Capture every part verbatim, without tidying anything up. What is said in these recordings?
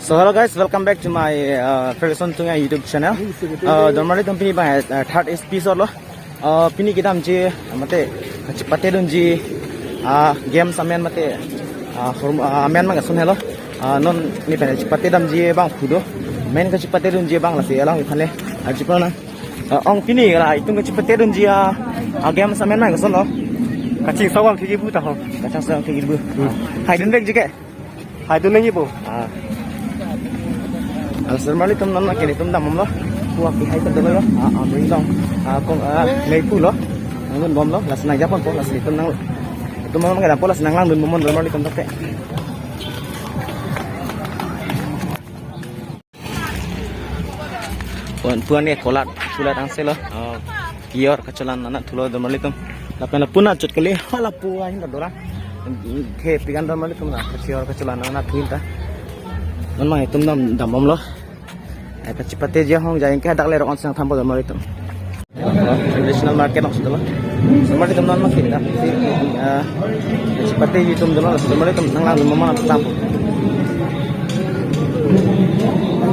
So hello guys, welcome back to my uh, Ferguson Tunga YouTube channel. Uh, Dormali atum, pini abang uh, third S P solo. Uh, pini kedamji mate kachepate dunji uh, games amen mate uh, horm- uh, amen mang ason helo. Uh, non ne pen chepate damji abangphu do. Main kachepate dunji abang lasi alangliphan le arjupo na. Uh, ong, pini la itum kachepate dunji uh, uh, games amen mang ason lo. Kachingso vangthe kibu ta ho. Kachingso vangthe kibu. Haidun vekji ke? Haidun nangjipo. Ah. Lasi Dormali atum, non ke nelitum dambomlo. Pu akehai ta dolo yo. Ah, amri along. Ah, kong ah, meipu lo. Nanglun bomlo. Lasi nangjaponpo. Lasi itum nang itum nang kedampo, lasi nanglangdun bomnon Dormali atum tangte. Puan puan ke kolat sulat angse lo. Oh. Kiyor kachelan anat thulo Dormali atum. Lapen la puna chot kali hala pu ahin ta dora. Ke pigan Dormali atum la kiyor kachelan anat thuin ta. Non mang itum dam dambomlo. Eh, kachepate ji ahong jai ke dak le rok an sang thampo Dormali atum. Traditional market nang sudah lo. Dormali atum, non mang kita. Ah, kachepate ji atum dolo, Dormali atum nanglangdun bomnon tam.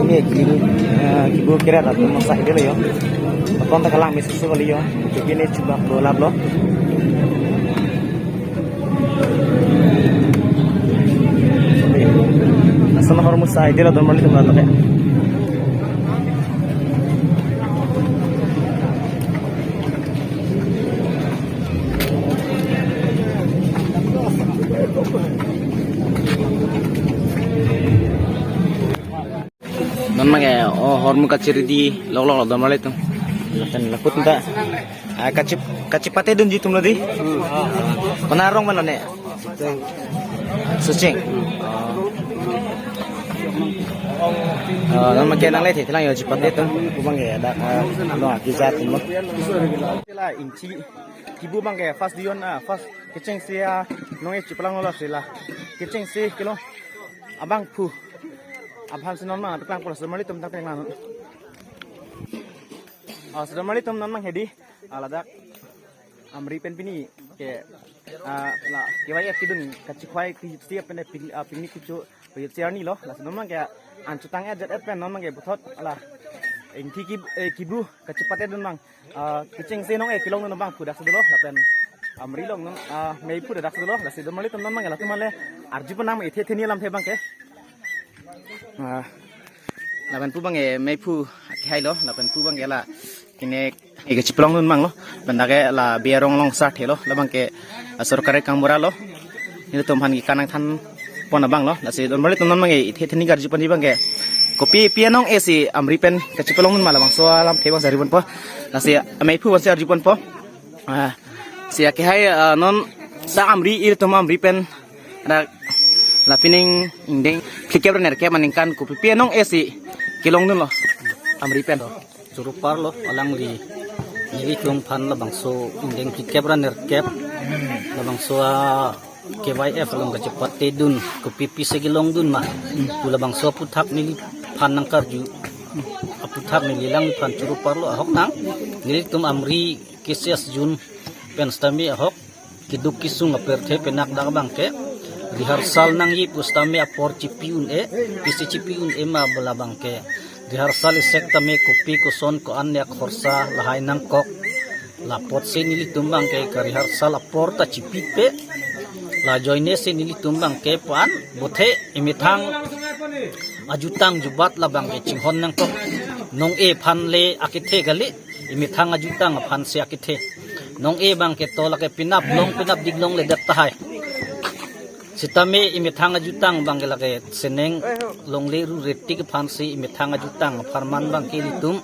Ini kibu, eh, kibu kira atum masa ide lo yo. Kon ta kalang mesi se kali yo. Kini chuba bola blo. Asal hormu sa ide lo Dormali atum la tangte. Non mang ke, oh, hormu kachiri di lok lok lo Dormali atum. Lapen la put ta. Ah, kachep kachepate dunji atum lo di. Kona arong mana ne? Sucheng. Ah, non mang ke nangle thethelang yo chepate atum. Pu abang ke dak ah, no akija atum lo. La ingchi kibu abang ke first dion ah, first kechengsi ah, non e chiplang lo sila. Kechengsi kelong abangphu aphan si non mang peklangpo, lasi Dormali atum ta peklang. Oh, lasi Dormali atum, non mang hedi. Ah, ladak Amri pen pini ke ah, la K Y F kedun kachekhwai kejutsi pen pin ah, pini kecho kejutsi arni lo. Lasi non mang ke an chutang et jat et pen non mang ke puthot la ingthi ki eh, kibu kachepate dun mang. Ah, kechengsi non e kelongdun abangphu dak si dolo lapen Amri along non ah, meipu dak si dolo, lasi Dormali atum, non mang ke latum le arjupo nang ethe theni alamthe abang ke. Ah, lapen pu abang ke meipu akehai lo, lapen pu abang ke la kine e kachipalongdun mang lo. Lapen dak ke la Biarong along sa thelo, labang ke ah, sorkari gaonbura lo. Nelitum aphan kekan nangthanpon abang lo. Lasi Dormali atum, non mang ke ethe theni arjuponji abang ke. Kopi pi anong e si Amri pen kachipalongdun ma, labangso alamthe abang si arjuponpo. Lasi meipu abang si arjuponpo. Ah, si akehai ah, non dak Amri, ilitum Amri pen dak la pining ingdeng phlikep ra nerkep aningkan kopi pi anong e si kelongdun lo Amri pen. Choro parlo alangli. Nelitum aphan labangso ingdeng phlikep ra nerkep labangso a K Y F along kachepate dun kopi pi si kelongdun ma pu labangso aphuthak neliphan nangkarju. Aphuthak neli alangliphan choro parlo, ahok nang nelitum Amri K C S Jun pen sitame ahok keduk kesung apirthe penak dak abang ke rehearsal nangji pu sitame apor chipi un-e, pisi chipi un-e ma pu labang ke rehearsal isek tame kopi koson ko-an ya khorsa lahai nangkok. Lapotsi nelitum abang ke ka rehearsal apor ta chipipe. La ajoine si nelitum abang ke pan bothe emethang ajutang jubat labang ke chinghon nangkok. Nong-e aphan le akethe kali, emethang ajutang aphan si akethe. Nong-e abang ke to lake penap long penap dik longledet tahai. Sitame emethang ajutang abang ke lake seneng longle ru retik aphan si emethang ajutang apharman abang ke ilitum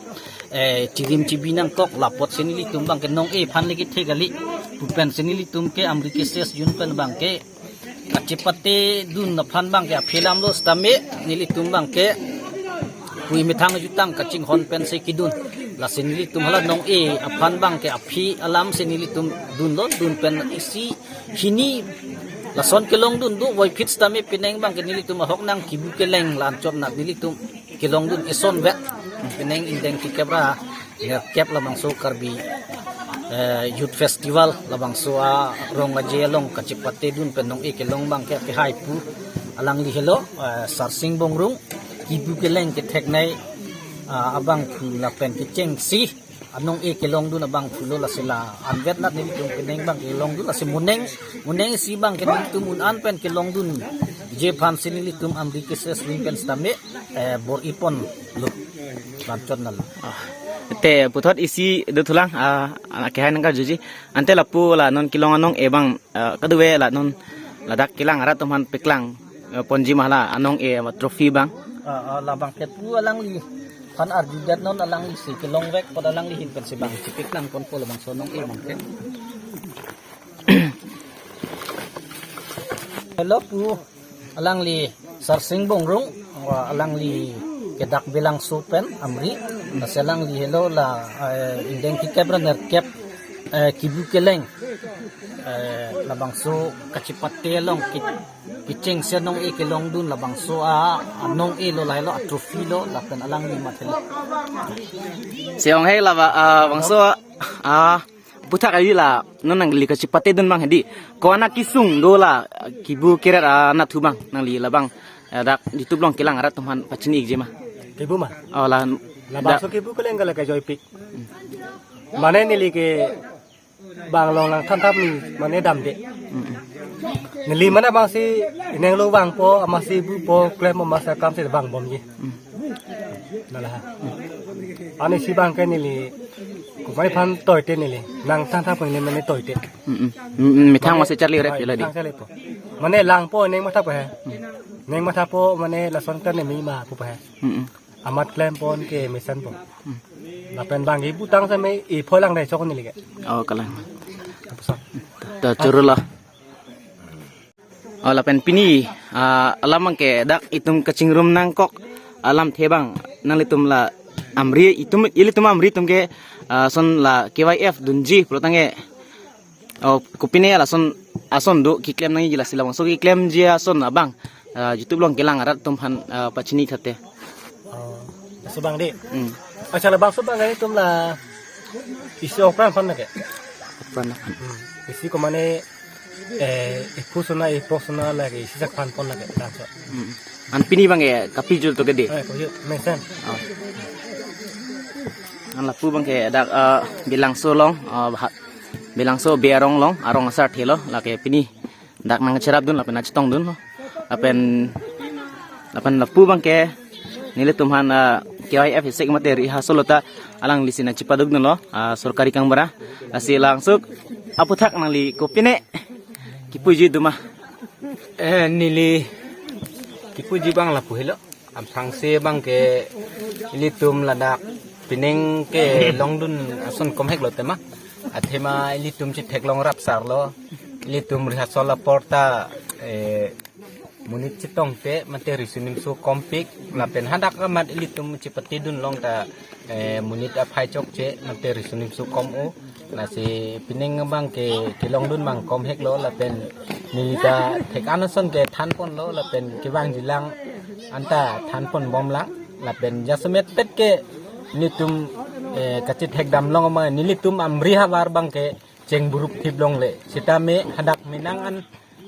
eh, chirim chibi nangkok, lapotsi nelitum abang ke nong-e aphan le kethe kali pu pensi nelitum ke Amri K C S Jun pen abang ke kachepate dun aphan abang ke aphi alam lo sitame nelitum abang ke pu emethang ajutang kachinghon pensi kedun. Lasi nelitum hala nong-e aphan abang ke aphi alam si nelitum dunlo, dun pen isi hini lason kelongdun do voiphit sitame penang abang ke nelitum ahok nang kibu keleng la-an chot nat nelitum kelongdun eson vet. Penang ingdeng phlikep ra nerkep labangso Karbi eh, Youth Festival labangso arong aje along kachepate dun pen nong-e kelong abang ke akehai pu alangli helo, eh, Sarsing Bongrung. Kibu keleng ketheknei, ah, abangphu lapen kechengsi anong-e kelongdun abangphu lo, lasi la anvet nat nelitum penang abang kelongdun, lasi moneng, moneng isi abangke nelitum un-an pen kelongdunji aphansi nelitum Amri Cassette wing pen sitame, eh, bor-ipon lo. Lamchot nalo. Ah, te puthot isi dothulang, ah, anak kehai nangkarjuji. Ante lapu la non kelong anong-e abang, ah, kadokave la non ladak kelang arat atum aphan paklang, eh, ponji ma la anong-e trophy abang. Ah, ah, labangke pu alangliphan arjudet, non alanglisi kelongvek apot alanglihin pensi abang chepaklang ponpo labangso anong-e abangke. Hello pu, alangli Sarsing Bongrung, wa alangli ke dak Belangso pen Amri, lasi alangli helo la, eh, ingdeng kikep ra nerkep, eh, kibu keleng, eh, labangso kachepate along ki, kechengsi anong-e kelongdun labangso a, anong-e lo, lahelo a trophy lo, lapen alangli amat helo. Seong hei laba, ah, bangso, ah, puthak ayu la non nangli kachepatedun abang hedi. Ko-an akesung do la kibu keret anatthu abang nangli labang, eh, dak YouTube along kelang arat atum aphan pachini-ikji ma? Kibu ma? Oh, la, labangso kibu keleng ke la kejoipik. Mane neli ke bang along nangthanthap ni mane damde. Mm-mm. Neli mane abangsi ineng lo vangpo, amatsi bupo, klem amatsi akamsi vangbomji. Mm. Nala ha. Ani si abangke neli kopai aphan toite neli. Nangthanthap neli mane toite. Mm-mm. Mm-mm. Methang amatsi charli rep helo di. Methang charlipo. Mane langpo neng mathap he. Mm. Neng mathappo mane lason ta nemi ma pu he. Mm-mm. Amat klempon ke mesenpo. Mm. Lapen abang ibu tang same iphoi lang dai chok neli ke. Oh, kalang. Apa sa? Ta choro lo. Oh, lapen pini, ah, alam abangke dak itum kachingrum nangkok alamthe abang nanglitum la Amri itum, ilitum Amri atum ke, ah, ason la K Y F dunji pulo tangte, oh, kopine lason ason do keklem nangji, lasi labangso keklemji ason abang, ah, YouTube along kelang arat atum aphan, ah, pachini thate. Oh, laso abang di. Hmm. Accha, labangso abang ilitum la isi okran aphan lake. Okran aphan. Hmm. Isi komane, eh, iphu sona, iprok sona lake, isi sak aphan pon lake, laso. Hmm. An pini abangke kapijul to ke di. Eh, kapijul, mesen. Oh. An lapu abangke dak, eh, Belangso along, eh, Belangso Bey arong along, arong asarthe lo, lake pini dak nangcherapdun lapen nangchetongdun lo. Lapen, lapen lapu abangke nelitum aphan, ah, K Y F isek mate rehearsal lo ta alanglisi nangchepadukdun lo, ah, sorkari kangbura. Lasi langsuk aputhak nangli kopine kipuji do ma? Eh, neli kipuji abang lapu helo. Aphrangsi abangke ilitum ladak penang kelongdun ason komhek lo tema. Athema ilitum chetheklong rapsar lo. Ilitum rehearsal apor ta, eh, monit chetongte mate riso nimso kompik. Lapen hadak amat ilitum chepatedun long ta, eh, monit aphai chokche mate riso nimso kom-o. Lasi penang abangke kelongdun abang komhek lo lapen neli ta thek-an ason ke thanpon lo lapen kevangjilang anta thanpon bomlang lapen jasemet pet ke nelitum, eh, kachethekdam long ma nelitum Amri ahavar abangke chengburup thip longle sitame hadak menang an,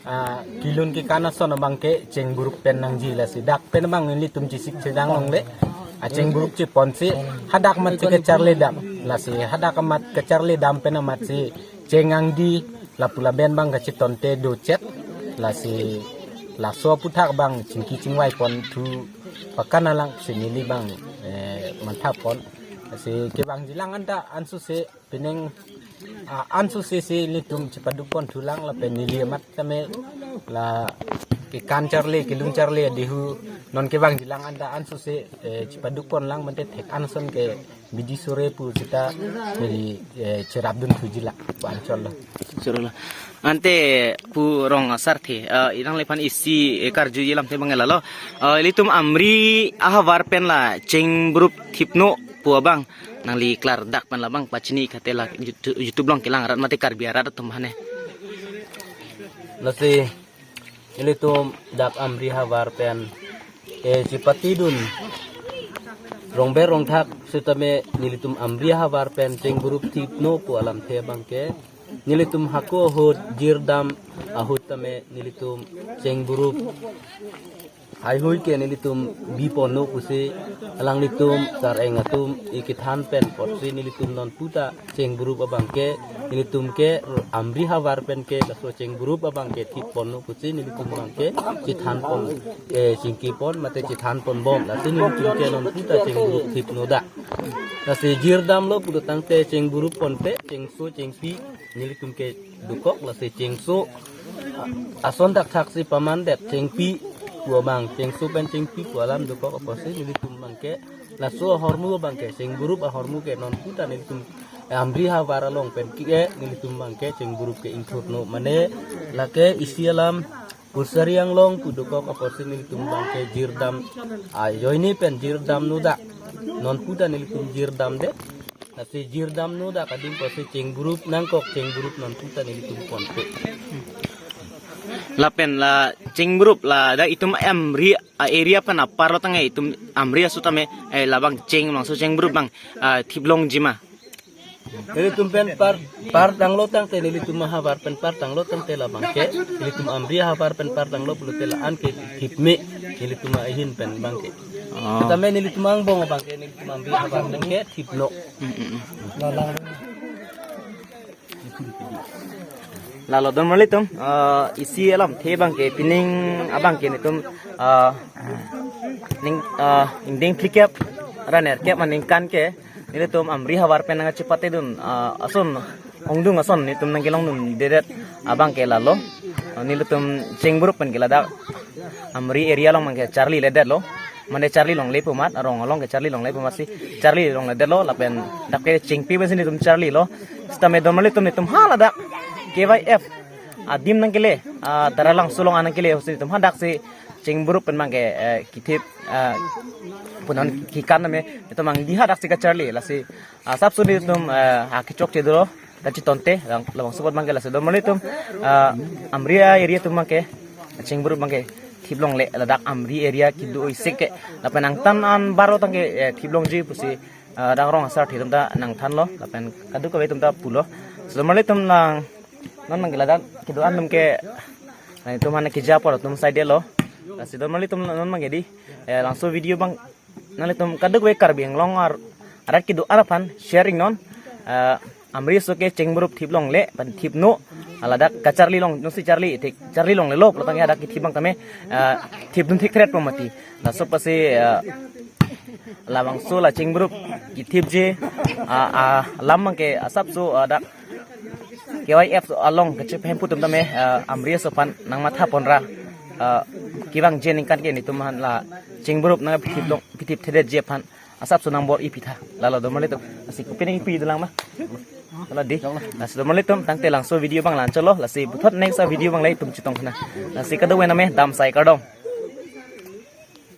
ah, kelun kekan ason abangke chengburup pen nangji lasi dak pen abang nelitum chesik chedang longle. Ah, chengburup cheponsi hadak amat chekecharli dam. Lasi hadak amat kecharli dam pen amatsi cheng angdi lapu laben abang kachetonte dochet. Lasi laso aputhak abang chingki chingvai ponthu pakan alang si neli abang, eh, manthapon. Lasi kevangjilang anta ansose penang, ah, ansose si nelitum chepadukpon thulang lapen neli amat tame la kekan charli kelun charli adihu non kevangjilang anta ansose, eh, chepadukpon lang mate thek-an ason ke bidi sore pu seta neli, eh, cherapdun thuji la pu anchot lo. Choro lo. Ante pu rong asarthe, eh, nangliphan isi, eh, karjuji alamthe abang lalo. Eh, ilitum Amri ahavar pen la chengburup thipno pu abang nangli klardak pen labang pachini thate la YouTube, YouTube along kelang arat mate Karbi arat atum aphan he. Lasi nelitum dak Amri ahavar pen, eh, chepatedun rongber rongthak sitame nelitum Amri ahavar pen chengburup thipno pu alamthe abangke nelitum hako ahut jirdam ahut tame nelitum chengburup Haihui ke nelitum biponno pusi alanglitum sareng atum ikethan pen apotsi nelitum non puta Chengburup abang ke nelitum ke Amri havar pen ke laso Chengburup abang ke thipponno pusi nelitum abang ke chethanpon, eh, chingkipon mate chethanponbom. Lasi nelitum ke non puta Chengburup thipno dak. Lasi jirdamlo pulo tangte Chengburup ponte chengso chengpi nelitum ke dokok, lasi chengso ason thakthak si pamandet, chengpi pu abang, chengso pen chengpi pu alam dokok apotsi nelitum abang ke laso ahormu abang ke, Chengburup ahormu ke non puta nelitum Amri havar along pen ke nelitum abang ke Chengburup ke ingthurno, mane lake isi alam Pursari Anglong pu dokok apotsi nelitum abang ke jirdam ajoine pen jirdamno dak. Non puta nelitum jirdamde. Lasi jirdamno dak adim apotsi Chengburup nangkok, Chengburup non puta nelitum ponpe. Lapen la Chengburup la dak itum Amri a-area pen aparlo tangte itum Amri aso tame, eh, labang Chengbangso Chengburup abang, ah, thiplongji ma? Nelitum pen par, par tanglo tangte nelitum ahavar pen par tanglo tangte labang ke, nelitum Amri ahavar pen par tanglo pulote la-an ke thipme, nelitum ahin pen abang ke. Oh. Tame nelitum angbong abang ke nelitum Amri ahavar pen ke thipno. Mm, mm, mm. Lalo don marlitum, eh, isi alamthe abang ke pining abang ke nelitum, eh, ning, eh, ingdeng phlikep ra nerkep aningkan ke nelitum Amri havar pen nangchepatedun, eh, ason ongdung ason nelitum nangkelongdundedet abang ke lalo. Eh, nelitum Chengburup pen ke ladak Amri area along abang ke charliledetlo. Mane charli longle pu amat, arong along ke charli longle pu amatsi charli longledetlo, lapen dak ke chengpi pensi nelitum charlilo. Sitame don marlitum nelitum ha ladak K Y F adim nangkele, ah, Taralangso along an nangkele pusi nelitum ha daksi Chengburup pen abang ke, eh, kithip, eh, punon kikan name nelitum abang di ha daksi kacharli, lasi asapso nelitum, eh, ha kechokche dolo, kachetonte, lang, labangso apot abang ke lasi don marlitum, eh, Amri area atum abang ke, Chengburup abang ke thiplongle, ladak Amri area kedo isi ke, lapen angtan anparlo tangte, eh, thiplongji pusi, eh, dak rong asar atum ta nangthanlo, lapen kadokave atum ta pulo. So don marlitum lang, non abang ke ladak kedo-an atum ke, eh, itum aphan keja apor atum saidelo. Lasi don marlitum non abang ke di, eh, labangso video abang nanglitum kadokave Karbi Anglong ar-, arat kedo-an aphan sharing non. Eh, Amri aso ke Chengburup thiplongle, pen thipno, ah, ladak kacharli long, nonsi charli, thik, charli longlelo, pulo tangte hadak kethip abang tame, eh, thipdun thik thret po mati. Laso apotsi, eh, labangso la Chengburup kethipji, ah, ah, alam abang ke asapso, ah, dak K Y F along kachepahemphu atum tame, ah, Amri aso aphan nangmathaponra, ah, kevangji aningkan ke nelitum aphan la Chengburup nangpithiplong, pithipthedetji aphan asapso nangbor-ipitha. Lalo don marlitum. Lasi kopi nangpi dolang ma? Lalo di. Lasi don marlitum tangte labangso video abang la-anchotlo. Lasi puthot next a-video abang le itum chetongtha. Lasi kadokave name damsai kardom.